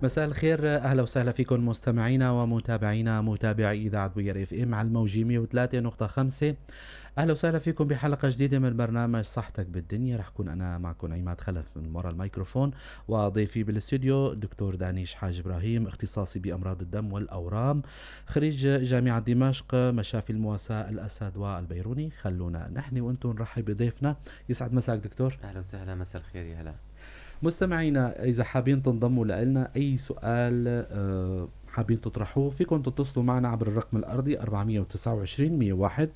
مساء الخير، اهلا وسهلا فيكم مستمعينا ومتابعينا متابعي اذاعة بوير FM على الموجة 103.5. اهلا وسهلا فيكم بحلقة جديدة من برنامج صحتك بالدنيا. رح كون انا معكم عماد خلف من وراء الميكروفون، وضيفي بالاستوديو دكتور دانيش حاج ابراهيم، اختصاصي بامراض الدم والاورام، خريج جامعه دمشق، مشافي المواساة، الاسد والبيروني. خلونا نحن وانتم نرحب بضيفنا. يسعد مساك دكتور. اهلا وسهلا، مساء الخير، يا هلا. مستمعينا، إذا حابين تنضموا لنا، أي سؤال حابين تطرحوه، فيكم تتصلوا معنا عبر الرقم الأرضي 429 101،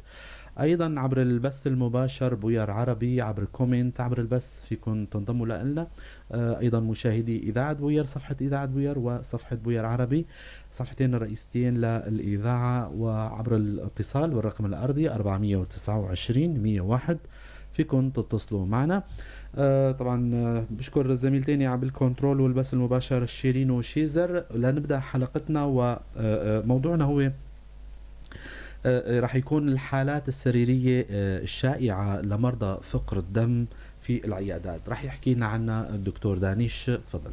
أيضا عبر البث المباشر بوير عربي، عبر comment عبر البث فيكم تنضموا لنا. أيضا مشاهدي إذاعة بوير، صفحة إذاعة بوير وصفحة بوير عربي، صفحتين الرئيستين للإذاعة، وعبر الاتصال بالرقم الأرضي 429 101 فيكم تتصلوا معنا. طبعا بشكر زميلتين عبر ال control والبث المباشر شيرين وشيزر. لنبدا حلقتنا، وموضوعنا هو راح يكون الحالات السريرية الشائعة لمرضى فقر الدم في العيادات. راح يحكي لنا عنها الدكتور دانيش. تفضل.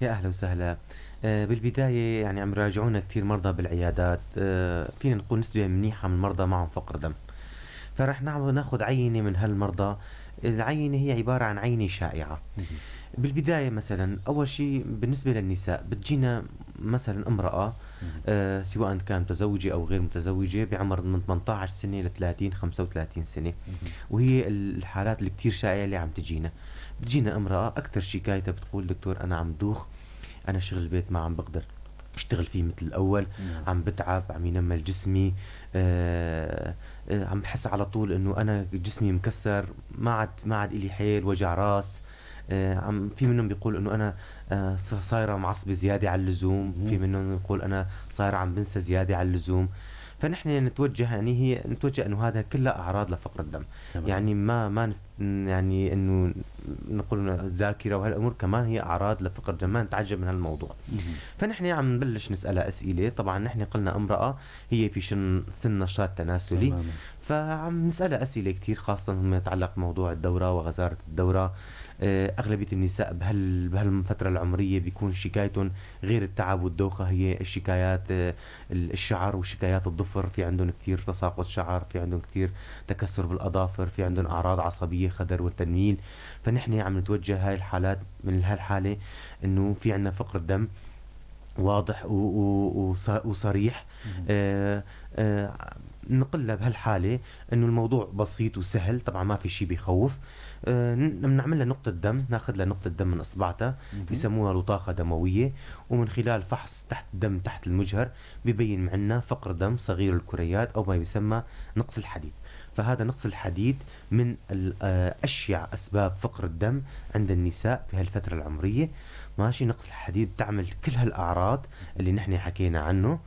يا اهلا وسهلا. بالبداية يعني عم يراجعونا كثير مرضى بالعيادات، فينا نقول نسبه منيحة من المرضى معهم فقر دم، فرح نعمل ناخذ عينه من هالمرضى. العينة هي عبارة عن عينه شائعة. بالبداية مثلا اول شيء بالنسبة للنساء، بتجينا مثلا امراة سواء كان متزوجة او غير متزوجة بعمر من 18 سنة ل 30 35 سنه، وهي الحالات اللي كثير شائعة اللي عم تجينا. بتجينا امراة اكثر شكايتها بتقول: دكتور، انا عم دوخ، انا شغل البيت ما عم بقدر اشتغل فيه مثل الاول، عم بتعب، عم ينمل جسمي، عم بحس على طول انه انا جسمي مكسر، ما عاد الي حيل، وجع راس. عم في منهم بيقول انه انا صايرة معصبة زيادة على اللزوم، في منهم يقول انا صايرة عم بنسى زيادة على اللزوم. فنحن نتوجه، يعني هي نتوجه انه هذا كلها اعراض لفقر الدم. يعني ما يعني انه نقول ذاكره وهالامور كمان هي اعراض لفقر الدم، ما نتعجب من هالموضوع. فنحن عم نبلش نسالها اسئله. طبعا نحن قلنا امراة هي في سن نشاط تناسلي، فعم نسالها اسئلة كثير، خاصة ما يتعلق بموضوع الدورة وغزاره الدوره. اغلبية النساء بهالفترة العمرية بيكون شكايتهم غير التعب والدوخه هي الشكايات الشعر وشكايات الظفر. في عندهم كثير تساقط شعر، في عندهم كثير تكسر بالاظافر، في عندهم اعراض عصبيه، خدر وتنميل. فنحن عم نتوجه هاي الحالات من هالحالة انه في عندنا فقر دم واضح وصريح. نقول لها بهالحالة انه الموضوع بسيط وسهل، طبعا ما في شيء بيخوف. بنعمل لها نقطة دم، ناخذ لها نقطة دم من اصبعتها، بيسموها لطاخة دموية، ومن خلال فحص تحت الدم تحت المجهر ببين معنا فقر دم صغير الكريات او ما يسمى نقص الحديد. فهذا نقص الحديد من اشيع اسباب فقر الدم عند النساء في هالفترة العمرية. ماشي، نقص الحديد بتعمل كل هالاعراض اللي نحن حكينا عنه.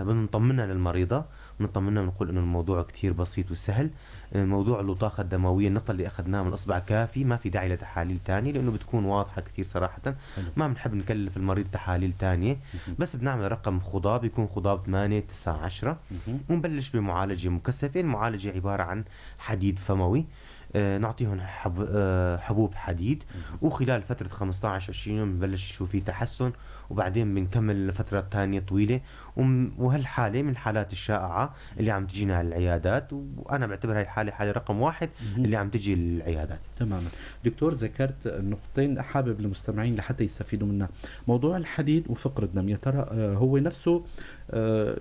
بنطمنها للمريضة، بنطمنها، بنقول انه الموضوع كتير بسيط وسهل. موضوع اللطاخة الدموية، النقطة اللي اخذناها من الاصبع كافي، ما في داعي لتحاليل تانية لانه بتكون واضحة كتير صراحة. ما بنحب نكلف المريض تحاليل تانية، بس بنعمل رقم خضاب، بيكون خضاب 8 9 10، ونبلش بمعالجة مكثفة. المعالجة عبارة عن حديد فموي، نعطيهم حبوب حديد، وخلال فترة 15 20 يوم بنبلش نشوف في تحسن، وبعدين بنكمل لفترة ثانية طويلة. وهالحالة من الحالات الشائعة اللي عم تجينا على العيادات، وأنا بعتبر هاي الحالة حالة رقم 1 اللي عم تجي للعيادات. تماما دكتور، ذكرت نقطتين حابب المستمعين لحتى يستفيدوا منها، موضوع الحديد وفقر الدم. يا ترى هو نفسه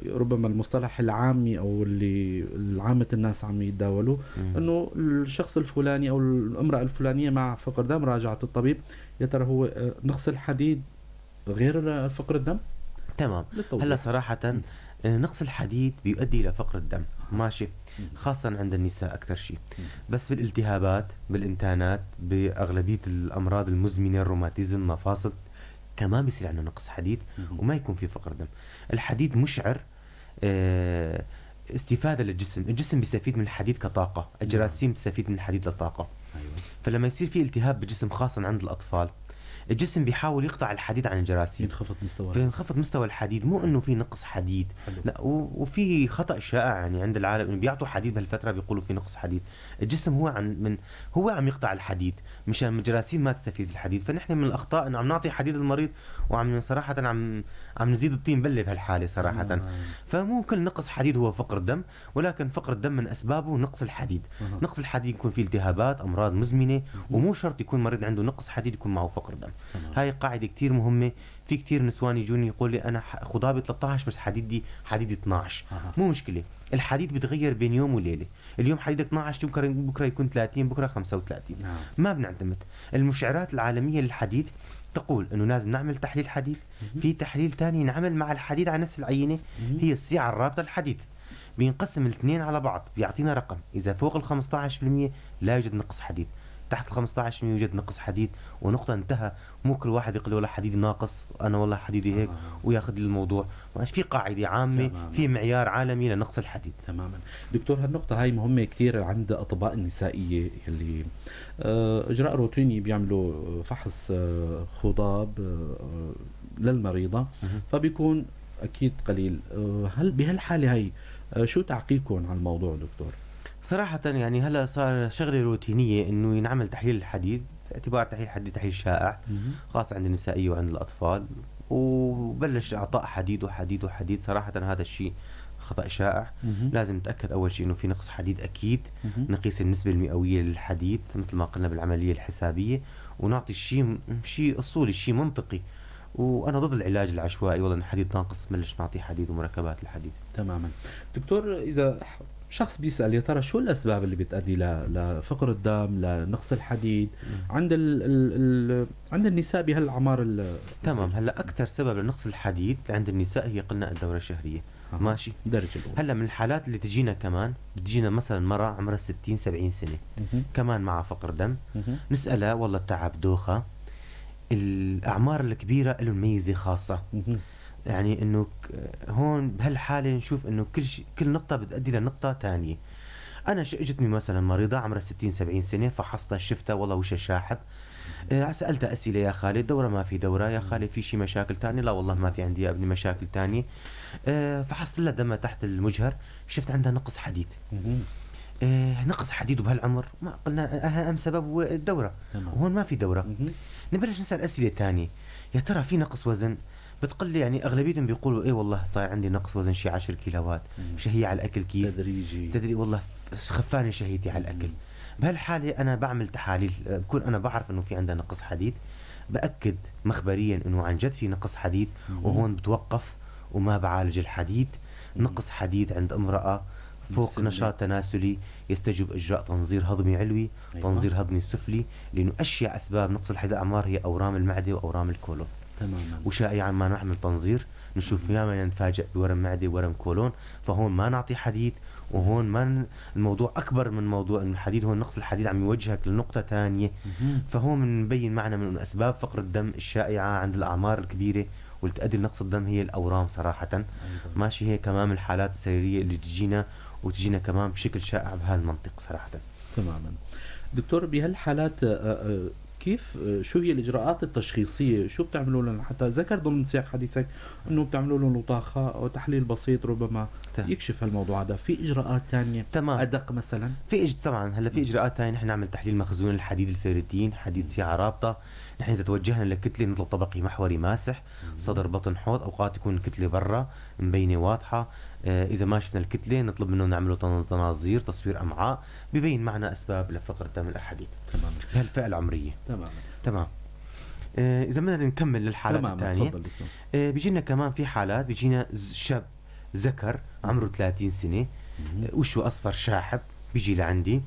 ربما المصطلح العامي او اللي عامة الناس عم يتداولوا انه الشخص الفلاني او الامرأة الفلانية مع فقر دم راجعت الطبيب، يا ترى هو نقص الحديد غير فقر الدم؟ تمام. للتوضيح. هلا صراحة نقص الحديد بيؤدي إلى فقر الدم، ماشي، خاصة عند النساء أكثر شيء، بس بالالتهابات، بالإنتانات، بأغلبية الأمراض المزمنة، الروماتيزم، مفاصل، كمان بيصير عندنا نقص حديد وما يكون في فقر دم. الحديد مشعر استفادة للجسم، الجسم بيستفيد من الحديد كطاقة، الجراثيم تستفيد من الحديد للطاقة. فلما يصير في التهاب بالجسم خاصة عند الأطفال، الجسم بيحاول يقطع الحديد عن الجراثيم، ينخفض مستوى، بينخفض مستوى الحديد، مو انه في نقص حديد. حلو. لا، وفي خطأ شائع يعني عند العالم انه بيعطوا حديد بهالفترة بيقولوا في نقص حديد. الجسم هو عم يقطع الحديد مشان الجراثيم ما تستفيد الحديد. فنحن من الاخطاء انه عم نعطي حديد للمريض وعم صراحة عم نزيد الطين بله بهالحالة صراحة. فمو كل نقص حديد هو فقر دم، ولكن فقر الدم من اسبابه نقص الحديد. نقص الحديد يكون فيه التهابات، امراض مزمنة، ومو شرط يكون مريض عنده نقص حديد يكون معه فقر دم. هاي قاعدة كتير مهمة. في كتير نسوان يجوني يقول لي أنا خضابي 13 بس حديدي 12. مو مشكلة، الحديد بيتغير بين يوم وليلة، اليوم حديدك 12 بكرة يكون 30، بكرة 35. ما بنعتمد. المشعرات العالمية للحديد تقول إنه لازم نعمل تحليل حديد. في تحليل تاني نعمل مع الحديد على نفس العينة، هي السعة الرابطة للحديد، بينقسم الاثنين على بعض بيعطينا رقم. إذا فوق ال 15% لا يوجد نقص حديد، تحت ال 15% يوجد نقص حديد، ونقطة انتهى. مو كل واحد يقول والله حديدي ناقص، أنا والله حديدي هيك، وياخذ الموضوع. في قاعدة عامة، في معيار عالمي لنقص الحديد. تماما دكتور، هالنقطة هاي مهمة كتير عند أطباء النسائية اللي إجراء روتيني بيعملوا فحص خضاب للمريضة، فبيكون أكيد قليل. هل بهالحالة هاي شو تعقيبكم على الموضوع دكتور؟ صراحة يعني هلا صار شغلة روتينية إنه ينعمل تحليل الحديد، باعتبار تحليل الحديد تحليل شائع، خاصة عند النسائية وعند الأطفال، وبلش إعطاء حديد وحديد وحديد. صراحة هذا الشيء خطأ شائع. لازم نتأكد أول شيء إنه في نقص حديد أكيد، نقيس النسبة المئوية للحديد مثل ما قلنا بالعملية الحسابية، ونعطي الشيء شيء أصولي، شيء منطقي. وأنا ضد العلاج العشوائي، والله إن حديد ناقص بلش نعطي حديد ومركبات الحديد. تماما دكتور، إذا شخص بيسأل يا ترى شو الأسباب اللي بتؤدي لفقر الدم، لنقص الحديد عند عند النساء بهالأعمار؟ تمام. هلا أكثر سبب لنقص الحديد عند النساء هي قلنا الدورة الشهرية. ماشي، درجة الأولى. هلا من الحالات اللي تجينا كمان، بتجينا مثلا مرأة عمرها 60-70 سنة، كمان مع فقر دم، نسألها والله تعب، دوخة. الأعمار الكبيرة لهم ميزة خاصة. يعني انه هون بهالحالة نشوف انه كل نقطة بتؤدي لنقطة ثانية. انا اجتني مثلا مريضه عمرها 60-70 سنة، فحصتها شفتها والله وشها شاحب، سالتها اسئلة، يا خالي دوره ما في دوره، يا خالي في شي مشاكل ثانية؟ لا والله ما في عندي يا ابني مشاكل ثانية. فحصت لها دمها تحت المجهر، شفت عندها نقص حديد. نقص حديد وبهالعمر ما قلنا اهم سبب هو الدورة. وهون ما في دوره. نبلش نسال اسئلة ثانية، يا ترى في نقص وزن؟ بتقول لي يعني اغلبيتهم بيقولوا ايه والله صاير عندي نقص وزن شي 10 كيلوات. شهية على الاكل كيف؟ تدريجي، تدري والله خفانه شهيتي على الاكل. بهالحالة انا بعمل تحاليل، بكون انا بعرف انه في عندها نقص حديد، باكد مخبريا انه عن جد في نقص حديد، وهون بتوقف وما بعالج الحديد. نقص حديد عند امراة فوق نشاط تناسلي يستجب اجراء تنظير هضمي علوي، تنظير هضمي سفلي، لانه اشيع اسباب نقص الحديد الاعمار هي اورام المعدة واورام الكولون. تماما. وشائعا ما نعمل تنظير نشوف ياما نتفاجئ بورم معده ورم كولون، فهون ما نعطي حديد، وهون ما الموضوع اكبر من موضوع انه الحديد، هون نقص الحديد عم يوجهك لنقطة ثانية. فهون بنبين معنا من اسباب فقر الدم الشائعة عند الاعمار الكبيرة واللي تؤدي لنقص الدم هي الاورام صراحة. ماشي، هي كمان الحالات السريرية اللي تجينا وتجينا كمان بشكل شائع بهالمنطق صراحة. تماما دكتور، بهالحالات كيف شو هي الاجراءات التشخيصية؟ شو بتعملوا لهم حتى ذكر ضمن سياق حديثك انه بتعملوا لهم لطاخه او تحليل بسيط ربما يكشف هالموضوع هذا، في اجراءات ثانية ادق مثلا؟ في طبعا هلا في اجراءات ثانية، نحن نعمل تحليل مخزون الحديد الفيريتين، حديد سعة رابطه. نحن اذا توجهنا لكتله مثل طبقي محوري ماسح، صدر بطن حوض، اوقات يكون الكتلة برا مبينة واضحة. اذا ما شفنا الكتلة نطلب منه نعمله تناظير، تصوير امعاء، ببين معنا اسباب لفقر دم الحديد. تمام. بهالفئه العمرية. تمام. تمام. اذا بدنا نكمل للحالات الثانية. بيجينا كمان في حالات، بيجينا شاب ذكر عمره 30 سنة، وشه اصفر شاحب، بيجي لعندي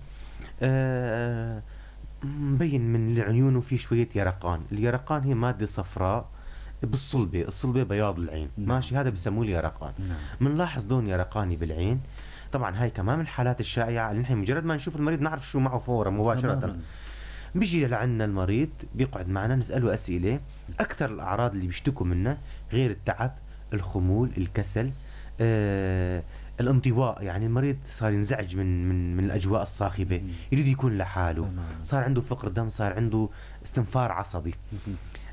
مبين من عيونه في شوية يرقان. اليرقان هي مادة صفراء بالصلبة، الصلبة بياض العين. ماشي، هذا بسموه اليرقان. بنلاحظ لون يرقاني بالعين. طبعا هاي كمان من الحالات الشائعة اللي نحن مجرد ما نشوف المريض نعرف شو معه فورا مباشرة. بيجي لعنا المريض، بيقعد معنا، نسأله أسئلة. أكثر الأعراض اللي بيشتكوا منها غير التعب، الخمول، الكسل، الانطواء، يعني المريض صار ينزعج من من من الاجواء الصاخبه، يريد يكون لحاله، صار عنده فقر دم، صار عنده استنفار عصبي.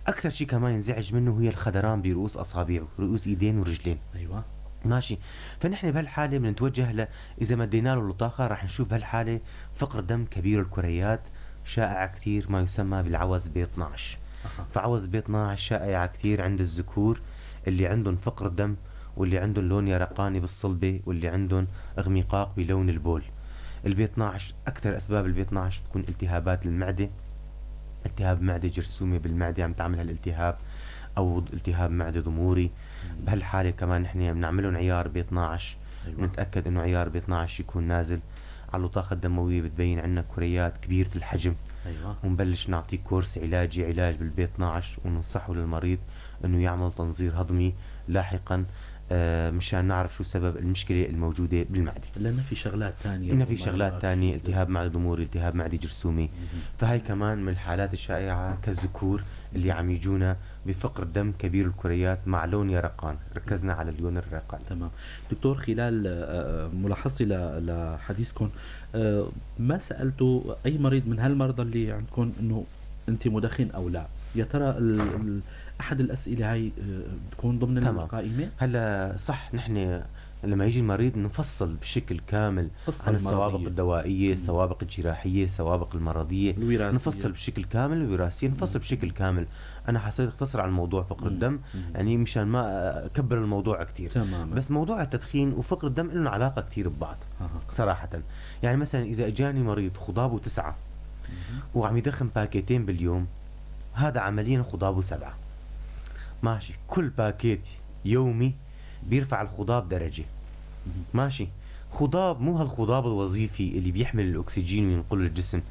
اكثر شيء كمان ينزعج منه هي الخدران برؤوس اصابعه، رؤوس ايدين ورجلين. ايوه ماشي. فنحن بهالحالة بنتوجه اذا مدينا له اللطاخه رح نشوف بهالحالة فقر دم كبير الكريات شائع كثير، ما يسمى بالعوز B 12. فعوز B 12 شائعة كثير عند الذكور اللي عندهم فقر دم، واللي عندهم لون يرقاني بالصلبه، واللي عندهم اغمقاق بلون البول. ال B 12 اكثر اسباب ال B 12 بتكون التهابات المعدة، التهاب معده جرثومة بالمعدة عم تعمل هالالتهاب، او التهاب معده ضموري. بهالحالة كمان نحن بنعملهم عيار B 12. أيوة. بنتاكد انه عيار B 12 يكون نازل على اللطاخه الدموية، بتبين عندنا كريات كبيرة الحجم. ايوه. ونبلش نعطيه course علاجي، علاج بال B 12، وننصحه للمريض انه يعمل تنظير هضمي لاحقا مشان نعرف شو سبب المشكلة الموجودة بالمعدة. لأنه في شغلات ثانية. لأنه في شغلات ثانية، التهاب معدة ضموري، التهاب معدة جرثومي. فهي كمان من الحالات الشائعة كالذكور اللي عم يجونا بفقر دم كبير الكريات مع لون يرقان. ركزنا على اللون اليرقاني. تمام دكتور، خلال ملاحظتي لحديثكم ما سألتوا أي مريض من هالمرضى اللي عندكم إنه أنت مدخن أو لا؟ يا ترى احد الاسئلة هاي تكون ضمن القائمة؟ هلا صح، نحن لما يجي المريض نفصل بشكل كامل عن السوابق الدوائية، السوابق الجراحية، السوابق المرضية، الوراثية. نفصل بشكل كامل الوراثية، نفصل بشكل كامل. انا حسيت اختصر على الموضوع فقر الدم يعني مشان ما اكبر الموضوع كثير. تماما. بس موضوع التدخين وفقر الدم لهم علاقة كثير ببعض. صراحة. يعني مثلا اذا اجاني مريض خضابه 9 وعم يدخن باكيتين باليوم، هذا عمليا خضابه 7. ماشي، كل باكيت يومي بيرفع الخضاب درجة. ماشي، خضاب مو هالخضاب الوظيفي اللي بيحمل الأكسجين وينقله للجسم.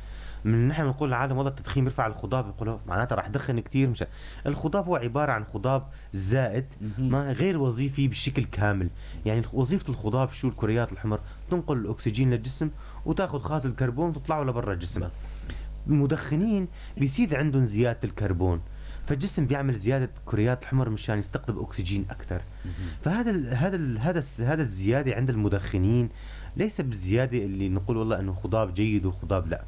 من نحن بنقول للعالم والله التدخين بيرفع الخضاب، يقولوا معناتها رح دخن كثير. مش الخضاب هو عبارة عن خضاب زائد ما غير وظيفي بشكل كامل. يعني وظيفة الخضاب شو؟ الكريات الحمر تنقل الأكسجين للجسم وتاخذ غاز الكربون وتطلعه لبرا الجسم. بس المدخنين بيزيد عندهم زيادة الكربون، فالجسم بيعمل زيادة كريات الحمر مشان يستقطب أكسجين أكثر. فهذا ال هذا ال هذا هذا الزيادة عند المدخنين ليس بالزيادة اللي نقول والله إنه خضاب جيد وخضاب لا.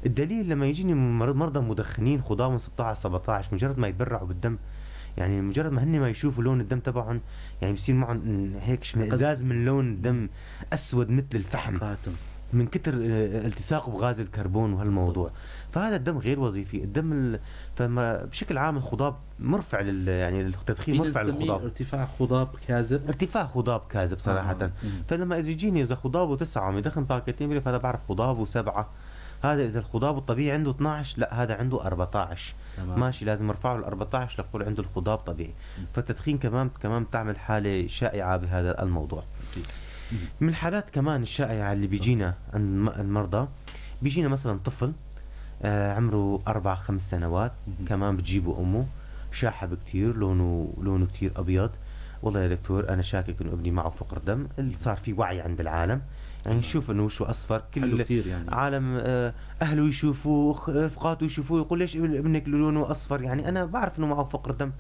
الدليل لما يجيني مرضى مدخنين خضابهم 16 17، مجرد ما يتبرعوا بالدم، يعني مجرد ما هن ما يشوفوا لون الدم تبعهم يعني بصير معهم هيك اشمئزاز من لون الدم، أسود مثل الفحم قاتم، من كتر التصاقه بغاز الكربون وهالموضوع. فهذا الدم غير وظيفي. الدم فما بشكل عام الخضاب مرفع يعني التدخين مرفع للخضاب. ارتفاع خضاب كاذب، ارتفاع خضاب كاذب صراحة. فلما اذا يجيني اذا خضابه 9 عم يدخن باكيتين، فهذا بعرف خضابه 7. هذا اذا الخضاب الطبيعي عنده 12، لا هذا عنده 14. تمام. ماشي، لازم ارفعه ل 14 لقول عنده الخضاب طبيعي. فالتدخين كمان بتعمل حالة شائعة بهذا الموضوع. من الحالات كمان الشائعة اللي بيجينا عند المرضى، بيجينا مثلا طفل عمره 4-5 سنوات، كمان بتجيبه أمه شاحب كتير، لونه كتير أبيض. والله يا دكتور أنا شاكك إنه ابني معه فقر دم. صار في وعي عند العالم، يعني نشوف إنه شو أصفر، كل كتير يعني. عالم أهله يشوفوه، رفقاته يشوفوه، يقول ليش ابنك لونه أصفر؟ يعني أنا بعرف إنه معه فقر دم،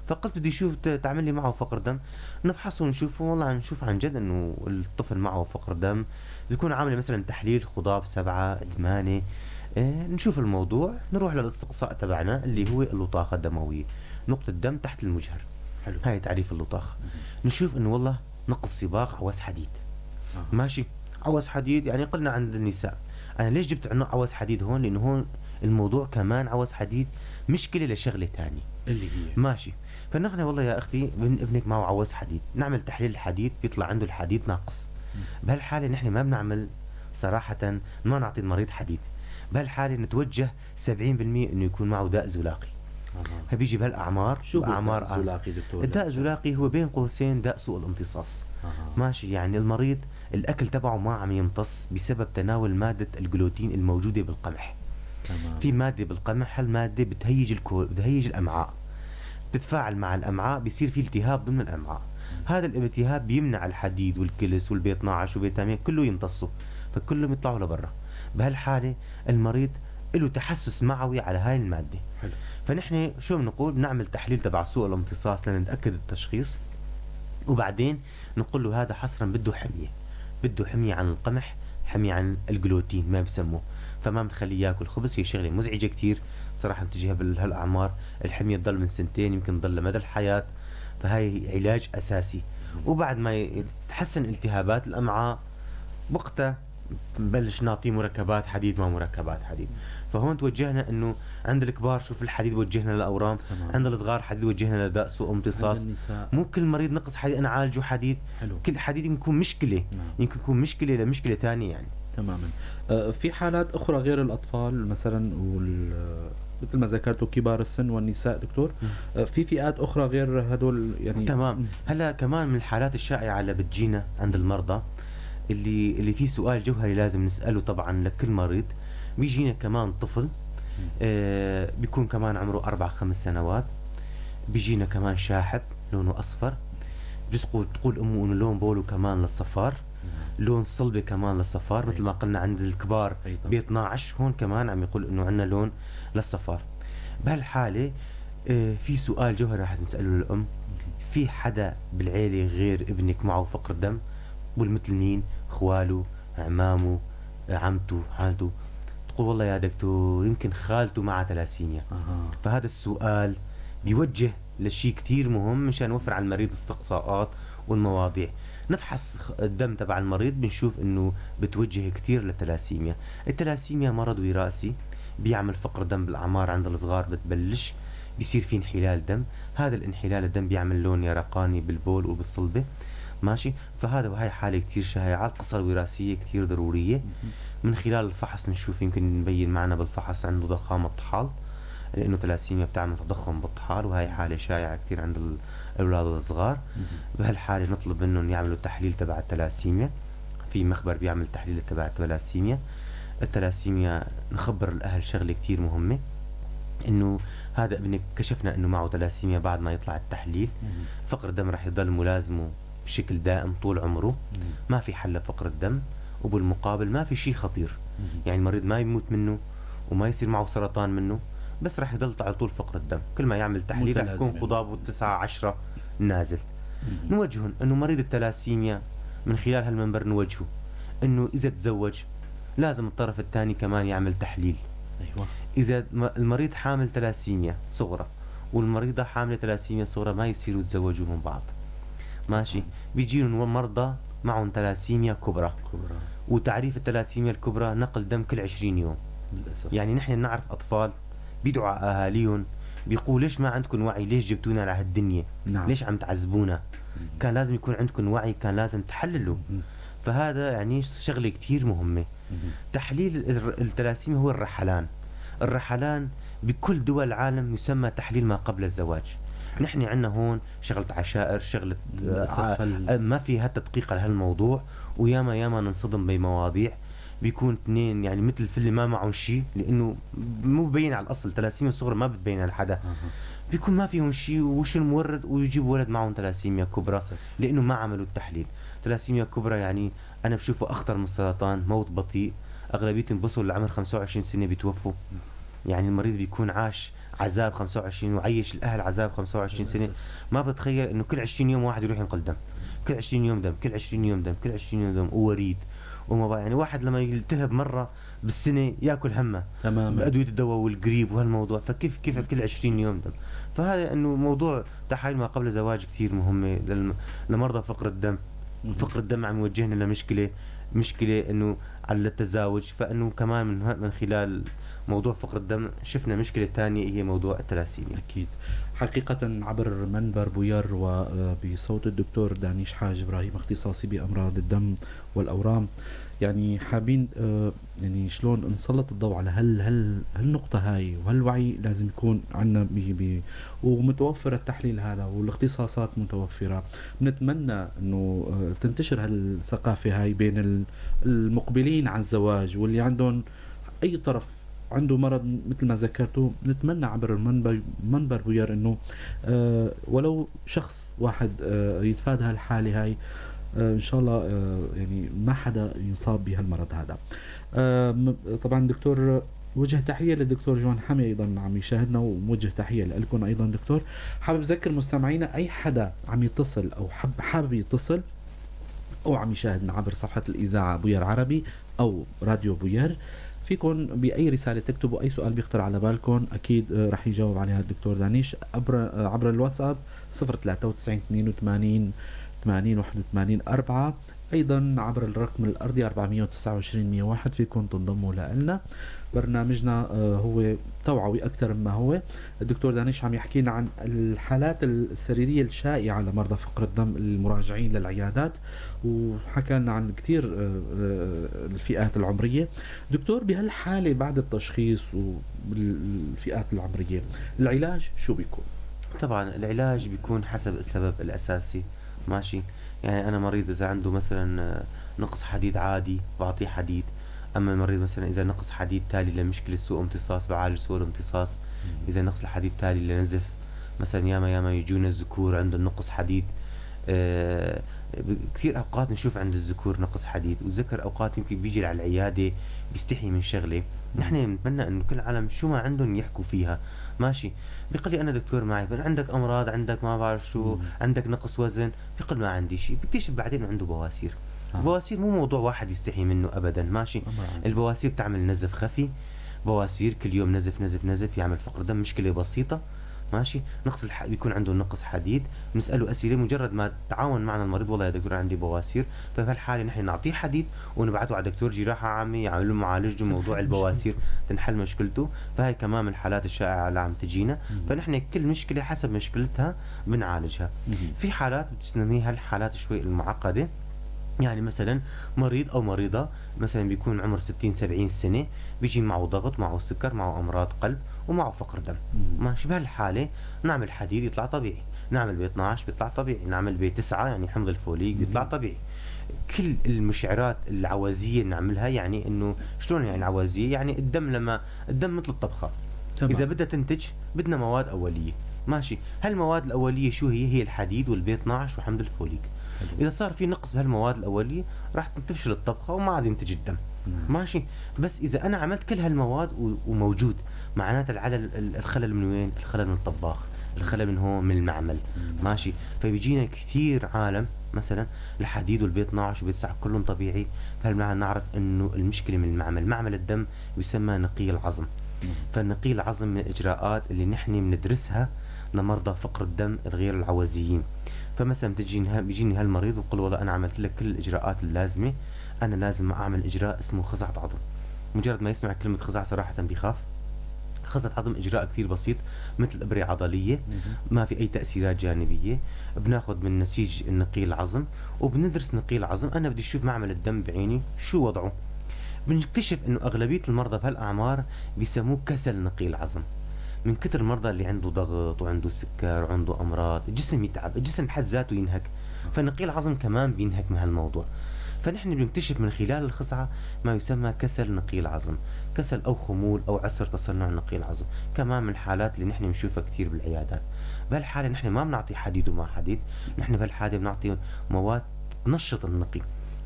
فقلت بدي اشوف تعمل لي معه فقر دم. نفحصه ونشوفه، والله نشوف عن جد انه الطفل معه فقر دم. بيكون عامل مثلا تحليل خضاب 7 8. نشوف الموضوع، نروح للاستقصاء تبعنا اللي هو اللطاخة الدموية، نقطة دم تحت المجهر. حلو. هاي تعريف اللطاخة. نشوف انه والله نقص صباغ عوز حديد. ماشي، عوز حديد يعني قلنا عند النساء. انا ليش جبت عنه عوز حديد هون؟ لانه هون الموضوع كمان عوز حديد مشكلة لشغلة ثانية اللي هي ماشي. فنحن والله يا اختي ابنك معه عوز حديد، نعمل تحليل الحديد بيطلع عنده الحديد ناقص. بهالحالة نحن ما بنعمل صراحة، ما نعطي المريض حديد. بهالحالة نتوجه 70% انه يكون معه داء زلاقي. بيجي بهالاعمار. شو هو الداء الزلاقي دكتور؟ الداء الزلاقي هو بين قوسين داء سوء الامتصاص. ماشي، يعني المريض الاكل تبعه ما عم يمتص بسبب تناول مادة الجلوتين الموجودة بالقمح. تمام. في مادة بالقمح، هالماده بتهيج بتهيج الامعاء، بتتفاعل مع الامعاء، بيصير في التهاب ضمن الامعاء. هذا الالتهاب بيمنع الحديد والكلس وال B 12 وفيتامين كله يمتصوا، فكلهم يطلعوا لبرا. بهالحالة المريض له تحسس معوي على هاي المادة. حلو. فنحن شو بنقول؟ بنعمل تحليل تبع سوء الامتصاص لنتاكد التشخيص، وبعدين نقول له هذا حصرا بده حمية، بده حمية عن القمح، حمية عن الجلوتين ما بسموه. فما بنخليه ياكل خبز. هي شغله مزعجة كثير صراحة بتجيها بهالاعمار، الحمية تضل من سنتين يمكن تضل لمدى الحياة، فهي علاج اساسي. وبعد ما يتحسن التهابات الامعاء وقتها نبلش نعطيه مركبات حديد ما مركبات حديد. فهون توجهنا انه عند الكبار شوف الحديد وجهنا للاورام، عند الصغار حديد وجهنا لداء سوء امتصاص. مو كل مريض نقص حديد انا عالجه حديد. حلو. كل حديد يمكن يكون مشكلة. نعم. يمكن يكون مشكلة لمشكلة ثانية يعني. تماما. في حالات اخرى غير الاطفال مثلا مثل ما ذكرتوا كبار السن والنساء دكتور، في فئات اخرى غير هدول يعني؟ تمام. هلا كمان من الحالات الشائعة اللي بتجينا عند المرضى اللي فيه سؤال جوهري لازم نساله طبعا لكل مريض. بيجينا كمان طفل بيكون كمان عمره 4-5 سنوات، بيجينا كمان شاحب لونه اصفر، بتقول امه انه لون بوله كمان للصفار، لون صلبه كمان للصفار، مثل ما قلنا عند الكبار ب 12، هون كمان عم يقول انه عندنا لون للصفار. بهالحالة في سؤال جوهري رح نساله للام، في حدا بالعيلة غير ابنك معه فقر دم؟ بقول مثل مين؟ اخواله، عمامه، عمته، خالته. تقول والله يا دكتور يمكن خالته معها تلاسيميا. فهذا السؤال بيوجه لشيء كتير مهم مشان نوفر على المريض استقصاءات والمواضيع. نفحص الدم تبع المريض بنشوف انه بتوجه كتير للتلاسيميا. التلاسيميا مرض وراثي بيعمل فقر دم بالاعمار عند الصغار، بتبلش بيصير في انحلال دم، هذا الانحلال الدم بيعمل لون يرقاني بالبول وبالصلبه، ماشي. فهذا وهي حالة كتير شائعة، القصة الوراثية كتير ضرورية. من خلال الفحص نشوف يمكن نبين معنا بالفحص عنده ضخامة طحال، لأنه تلاسيميا بتعمل تضخم بالطحال، وهي حالة شائعة كتير عند الأولاد الصغار. بهالحالة نطلب منهم يعملوا تحليل تبع التلاسيميا، في مخبر بيعمل تحليل تبع التلاسيميا. التلاسيميا نخبر الأهل شغلة كتير مهمة، انه هذا ابنك كشفنا انه معه تلاسيميا بعد ما يطلع التحليل، فقر الدم رح يضل ملازمه بشكل دائم طول عمره، ما في حل لفقر الدم، وبالمقابل ما في شيء خطير، يعني المريض ما يموت منه وما يصير معه سرطان منه، بس رح يضل على طول فقر الدم، كل ما يعمل تحليل رح يكون خضابه 9-10 نازل. نوجههم انه مريض التلاسيميا من خلال هالمنبر نوجهه انه اذا تزوج لازم الطرف الثاني كمان يعمل تحليل. أيوة. اذا المريض حامل تلاسيميا صغرى والمريضة حاملة تلاسيميا صغرى ما يصيروا يتزوجوا من بعض، ماشي. بيجيهم مرضى معهم تلاسيميا كبرى. وتعريف التلاسيميا الكبرى نقل دم كل 20 يوم للأسف. يعني نحن نعرف أطفال بيدعوا على أهاليهم بيقولوا ليش ما عندكم وعي، ليش جبتونا على هالدنيا؟ نعم. ليش عم تعذبونا؟ كان لازم يكون عندكم وعي، كان لازم تحللوا. فهذا يعني شغلة كتير مهمة. تحليل التلاسيميا هو الرحلان. الرحلان بكل دول العالم يسمى تحليل ما قبل الزواج. نحن عندنا هون شغلة عشائر، شغلة ما في هالتدقيق على هالموضوع، وياما ياما ننصدم بمواضيع بيكون اثنين يعني مثل الفل ما معهم شيء، لانه مو ببين على الاصل، تلاسيميا الصغرى ما بتبين على حدا، بيكون ما فيهم شيء وش المورد ويجيب ولد معهم تلاسيميا كبرى لانه ما عملوا التحليل. تلاسيميا كبرى يعني انا بشوفه اخطر من السرطان، موت بطيء، اغلبيتهم بوصلوا لعمر 25 سنة بيتوفوا. يعني المريض بيكون عاش عذاب 25 وعيش الاهل عذاب 25 سنة. ما بتخيل انه كل 20 يوم واحد يروح ينقل دم، كل 20 يوم دم، كل 20 يوم دم، كل 20 يوم دم، ووريد وما يعني واحد لما يلتهب مرة بالسنة ياكل همه تماما بادويه الدواء والقريب وهالموضوع، فكيف كيف كل 20 يوم دم؟ فهذا انه موضوع تحاليل ما قبل الزواج كثير مهمة لمرضى فقر الدم. فقر الدم عم يوجهنا لمشكلة، مشكلة انه على التزاوج، فانه كمان من خلال موضوع فقر الدم شفنا مشكلة ثانية هي موضوع التلاسيميا. أكيد حقيقة عبر منبر بوير وبصوت الدكتور دانيش حاج إبراهيم اختصاصي بأمراض الدم والأورام، يعني حابين يعني شلون نسلط الضوء على هل هالنقطة هاي وهالوعي لازم يكون عندنا ومتوفر التحليل هذا والاختصاصات متوفرة. بنتمنى انه تنتشر هالثقافة هاي بين المقبلين على الزواج واللي عندهم اي طرف عنده مرض مثل ما ذكرته. نتمنى عبر المنبر بوير انه ولو شخص واحد يتفادى هالحالة هاي، ان شاء الله يعني ما حدا ينصاب بهالمرض هذا. طبعا دكتور، وجه تحية للدكتور جوان حمي ايضا عم يشاهدنا، وموجه تحية لكم ايضا دكتور. حابب اذكر مستمعينا اي حدا عم يتصل او حابب يتصل او عم يشاهدنا عبر صفحة الاذاعة بوير عربي او راديو بوير، فيكم باي رسالة تكتبوا اي سؤال بيخطر على بالكم، اكيد رح يجاوب عليها الدكتور دانيش عبر الواتساب 093 82 80 81 4، ايضا عبر الرقم الارضي 429 101 فيكم تنضموا لنا. برنامجنا هو توعوي اكثر مما هو. الدكتور دانيش عم يحكي لنا عن الحالات السريرية الشائعة لمرضى فقر الدم المراجعين للعيادات، وحكى لنا عن كثير الفئات العمرية. دكتور، بهالحالة بعد التشخيص وبالفئات العمرية، العلاج شو بيكون؟ طبعا العلاج بيكون حسب السبب الاساسي، ماشي؟ يعني انا مريض اذا عنده مثلا نقص حديد عادي بعطيه حديد، اما المريض مثلا اذا نقص حديد تالي لمشكلة سوء امتصاص بعالج سوء الامتصاص. اذا نقص الحديد تالي لنزف مثلا، ياما ياما يجونا الذكور عندهم نقص حديد. كثير اوقات نشوف عند الذكور نقص حديد، والذكر اوقات يمكن بيجي على العيادة بيستحي من شغله. نحن بنتمنى انه كل العالم شو ما عندهم يحكوا فيها، ماشي؟ بيقول لي انا دكتور معي عندك امراض، عندك ما بعرف شو، عندك نقص وزن، بيقول ما عندي شيء، بيكتشف بعدين انه عنده بواسير. البواسير مو موضوع واحد يستحي منه ابدا، ماشي؟ البواسير بتعمل نزف خفي، بواسير كل يوم نزف نزف نزف يعمل فقر دم، مشكلة بسيطة، ماشي؟ نقص بيكون عنده نقص حديد، بنساله اسئلة، مجرد ما تعاون معنا المريض والله يا دكتور عندي بواسير، فبهالحاله نحن نعطيه حديد ونبعته على دكتور جراحه عامة يعمل له معالجته موضوع البواسير، تنحل مشكلته. فهي كمان من الحالات الشائعة اللي عم تجينا. فنحن كل مشكلة حسب مشكلتها بنعالجها. في حالات بتسميها الحالات شوي المعقدة، يعني مثلا مريض او مريضه مثلا بيكون عمر 60 70 سنة، بيجي معه ضغط، معه سكر، معه امراض قلب، ومعه فقر دم، ماشي؟ بهالحالة نعمل حديد يطلع طبيعي، نعمل B 12 بيطلع طبيعي، نعمل B 9 يعني حمض الفوليك بيطلع طبيعي. كل المشعرات العوازيه نعملها، يعني انه شلون يعني العوازيه؟ يعني الدم لما الدم مثل الطبخة، اذا بدها تنتج بدنا مواد اوليه، ماشي؟ هالمواد الاولية شو هي؟ هي الحديد وال B 12 وحمض الفوليك. اذا صار في نقص بهالمواد الاولية راح تفشل الطبخة وما عاد ينتج الدم، ماشي؟ بس اذا انا عملت كل هالمواد وموجود، معناتها الخلل من وين؟ الخلل من الطباخ، الخلل من هون من المعمل، ماشي؟ فبيجينا كثير عالم مثلا الحديد وال B 12 وال B 9 كلهم طبيعي، فهالمعنى نعرف انه المشكلة من المعمل. معمل الدم يسمى نقي العظم. فالنقي العظم من الاجراءات اللي نحن بندرسها لمرضى فقر الدم الغير العوزيين. فمثلا بيجيني هالمريض وبقول والله انا عملت لك كل الاجراءات اللازمة، انا لازم اعمل اجراء اسمه خزعه عظم. مجرد ما يسمع كلمة خزعه صراحة بيخاف. خزعه عظم اجراء كثير بسيط، مثل ابره عضلية، ما في اي تاثيرات جانبيه، بناخذ من نسيج النقي العظم وبندرس نقي العظم. انا بدي اشوف معمل الدم بعيني شو وضعه. بنكتشف انه اغلبية المرضى بهالاعمار بيسموه كسل نقي العظم، من كثر المرضى اللي عنده ضغط وعنده سكر وعنده امراض، الجسم يتعب، الجسم بحد ذاته ينهك، فنقي العظم كمان بينهك من هالموضوع. فنحن بنكتشف من خلال الخزعه ما يسمى كسل نقي العظم، كسل او خمول او عسر تصنع نقي العظم، كمان من الحالات اللي نحن بنشوفها كثير بالعيادات. بهالحالة نحن ما بنعطي حديد وما حديد، نحن بهالحالة بنعطي مواد تنشط النقي.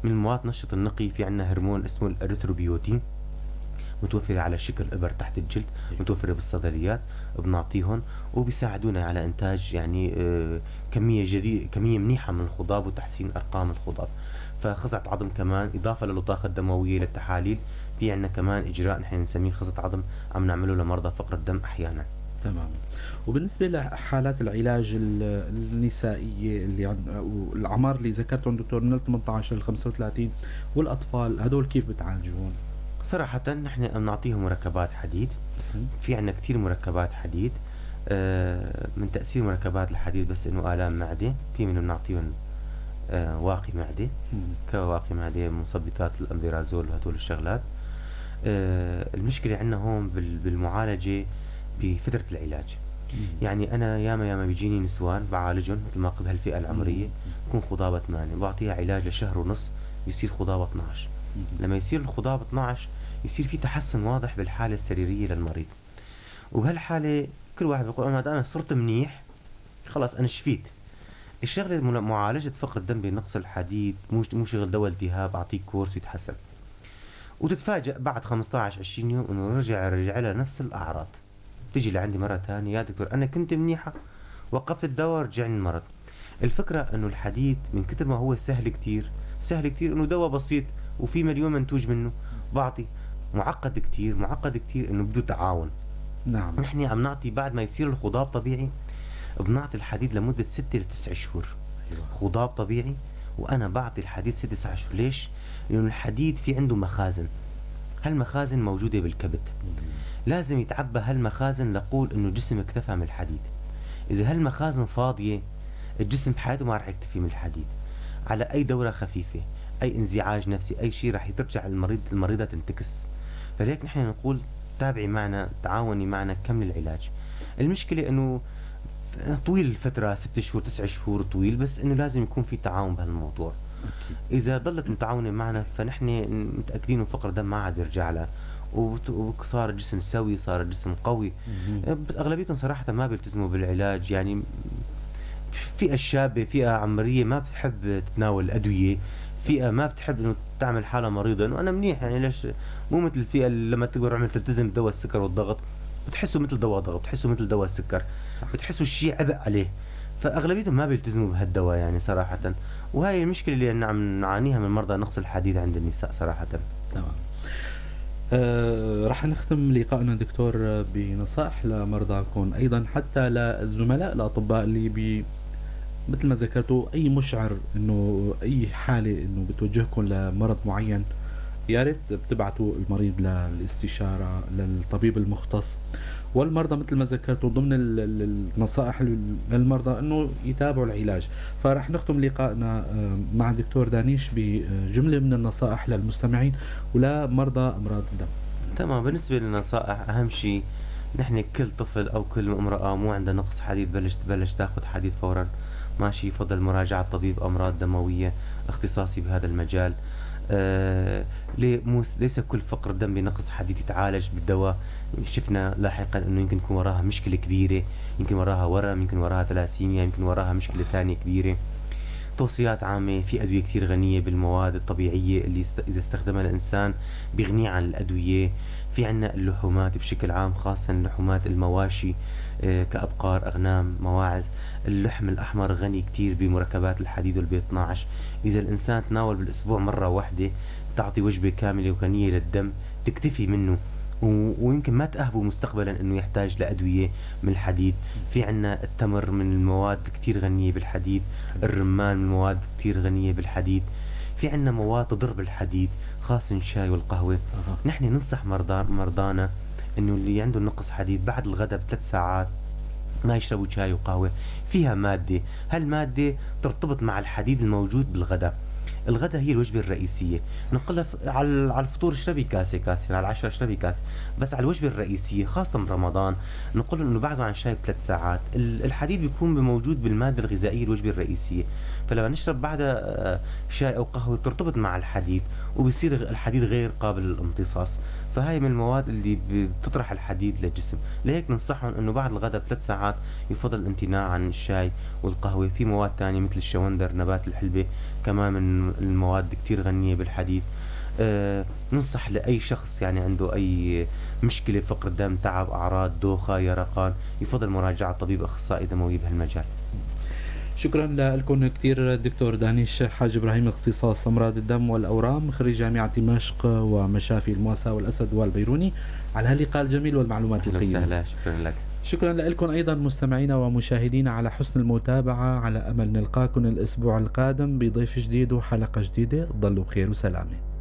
من المواد تنشط النقي في عندنا هرمون اسمه الاريثروبيوتين، متوفرة على شكل إبر تحت الجلد، متوفرة بالصيدليات، بنعطيهم وبيساعدونا على إنتاج يعني كمية جديدة، كمية منيحة من الخضاب وتحسين أرقام الخضاب. فخزعة عظم كمان إضافة للطاقة الدموية للتحاليل، في عندنا كمان إجراء نحن نسميه خزعة عظم عم نعمله لمرضى فقر الدم أحيانا. تمام. وبالنسبة لحالات العلاج النسائية اللي عند والأعمار اللي ذكرتهم دكتور من 18 ل 35 والأطفال، هدول كيف بتعالجوهم؟ صراحة نحن بنعطيهم مركبات حديد. في عندنا كثير مركبات حديد. من تأثير مركبات الحديد بس إنه آلام معدة، في منهم بنعطيهم واقي معدة، كواقي معدة، مثبطات الأمبيرازول وهدول الشغلات. المشكلة عندنا هون بالمعالجة بفترة العلاج. يعني أنا ياما ياما بيجيني نسوان بعالجهم مثل ما قلت هالفئة العمرية، بكون خضابة 8، بعطيها علاج لشهر ونص بيصير خضابة 12. لما يصير الخضاب 12 يصير في تحسن واضح بالحالة السريرية للمريض. وبهالحالة كل واحد بيقول أنا دائما صرت منيح، خلاص أنا شفيت. الشغلة معالجة فقر الدم بنقص الحديد مو شغل دواء التهاب أعطيك كورس ويتحسن. وتتفاجأ بعد 15 20 يوم إنه رجع لها نفس الأعراض. تيجي لعندي مرة ثانية يا دكتور أنا كنت منيحة، وقفت الدواء رجعني المرض. الفكرة إنه الحديد من كتر ما هو سهل كتير، سهل كتير إنه دواء بسيط وفي مليون منتوج منه، بعطي معقد كتير، معقد كتير انه بده تعاون. نعم. نحن عم نعطي بعد ما يصير الخضاب طبيعي بنعطي الحديد لمدة 6 ل 9 شهور. خضاب طبيعي، وانا بعطي الحديد 6 9 شهور. ليش؟ لانه الحديد في عنده مخازن، هالمخازن موجودة بالكبد، لازم يتعبى هالمخازن لقول انه الجسم اكتفى من الحديد. اذا هالمخازن فاضية الجسم بحياته ما راح يكتفي من الحديد. على اي دوره خفيفة، اي انزعاج نفسي، اي شيء راح ترجع المريضة تنتكس. فلهيك نحن نقول تابعي معنا، تعاوني معنا، كمل العلاج. المشكلة انه طويل الفترة، 6 شهور 9 شهور طويل، بس انه لازم يكون في تعاون بهالموضوع. اذا ضلت متعاونة معنا فنحن متاكدين انه فقر الدم ما عاد يرجع لها، وصار الجسم سوي، صار الجسم قوي. بس اغلبيتهم صراحة ما بيلتزموا بالعلاج. يعني فئة الشابة، فئة عمرية ما بتحب تتناول الادوية، فئة ما بتحب انه تعمل حالها مريضه، انه انا منيح يعني ليش، مو مثل الفئة اللي لما تكبر عمل تلتزم بدواء السكر والضغط، بتحسوا مثل دواء ضغط، بتحسوا مثل دواء السكر، بتحسوا الشيء عبء عليه. فاغلبيتهم ما بيلتزموا بهالدواء يعني صراحة، وهي المشكلة اللي عم نعانيها من مرضى نقص الحديد عند النساء صراحة. تمام. رح نختم لقائنا دكتور بنصائح لمرضاكم، ايضا حتى للزملاء الاطباء اللي مثل ما ذكرتوا اي مشعر انه اي حاله انه بتوجهكم لمرض معين، يا ريت بتبعتوا المريض للاستشاره للطبيب المختص. والمرضى مثل ما ذكرتوا ضمن النصائح للمرضى انه يتابعوا العلاج. فرح نختم لقائنا مع الدكتور دانيش بجملة من النصائح للمستمعين ولمرضى امراض الدم. تمام. بالنسبة للنصائح، اهم شيء نحن كل طفل او كل امراة مو عندها نقص حديد تبلش تاخذ حديد فورا، ماشي، يفضل مراجعه طبيب امراض دموية اختصاصي بهذا المجال. ليه ليس كل فقر دم بنقص حديد يتعالج بالدواء. شفنا لاحقا انه يمكن يكون وراها مشكلة كبيرة، يمكن وراها ورم، يمكن وراها تلاسيميا، يمكن وراها مشكلة ثانية كبيرة. توصيات عامة، في ادوية كثير غنية بالمواد الطبيعية اللي اذا استخدمها الانسان بيغنيه عن الادوية. في عنا اللحومات بشكل عام، خاصة اللحومات المواشي كأبقار، أغنام، مواعز. اللحم الأحمر غني كتير بمركبات الحديد والبي 12. إذا الإنسان تناول بالأسبوع مرة واحدة تعطي وجبة كاملة وغنية للدم تكتفي منه، ويمكن ما تأهبه مستقبلا انه يحتاج لأدوية من الحديد. في عنا التمر من المواد كتير غنية بالحديد، الرمان من المواد كتير غنية بالحديد. في عنا مواد تضر بالحديد، خاصة الشاي والقهوة. نحن ننصح مرضانا انه اللي عنده نقص حديد بعد الغداء ب3 ساعات ما يشربوا شاي وقهوة، فيها مادة، هالمادة ترتبط مع الحديد الموجود بالغداء. الغداء هي الوجبة الرئيسية، نقلها على الفطور اشربي كاسة كاسة، على العشاء اشربي كاسة، بس على الوجبة الرئيسية خاصة برمضان نقول انه بعده عن الشاي ب3 ساعات. الحديد بيكون موجود بالمادة الغذائية الوجبة الرئيسية، فلما نشرب بعدها شاي او قهوة بترتبط مع الحديد وبصير الحديد غير قابل للامتصاص. فهاي من المواد اللي بتطرح الحديد للجسم. لهيك ننصحهم انه بعد الغداء ب3 ساعات يفضل الامتناع عن الشاي والقهوة. في مواد تانية مثل الشوندر، نبات الحلبة، كمان من المواد كتير غنية بالحديد. ننصح لأي شخص يعني عنده أي مشكلة فقر دم، تعب، أعراض، دوخة، يرقان، يفضل مراجعة طبيب أخصائي دموي بهالمجال. شكرا لكم كثير دكتور دانيش حاج ابراهيم، اختصاص امراض الدم والاورام، خريج جامعه دمشق ومشافي المواساة والاسد والبيروني، على هاللقاء الجميل والمعلومات القيمة. اهلا وسهلا، شكرا لك. شكرا لكم ايضا مستمعينا ومشاهدينا على حسن المتابعة، على امل نلقاكم الاسبوع القادم بضيف جديد وحلقه جديدة. ضلوا بخير وسلامه.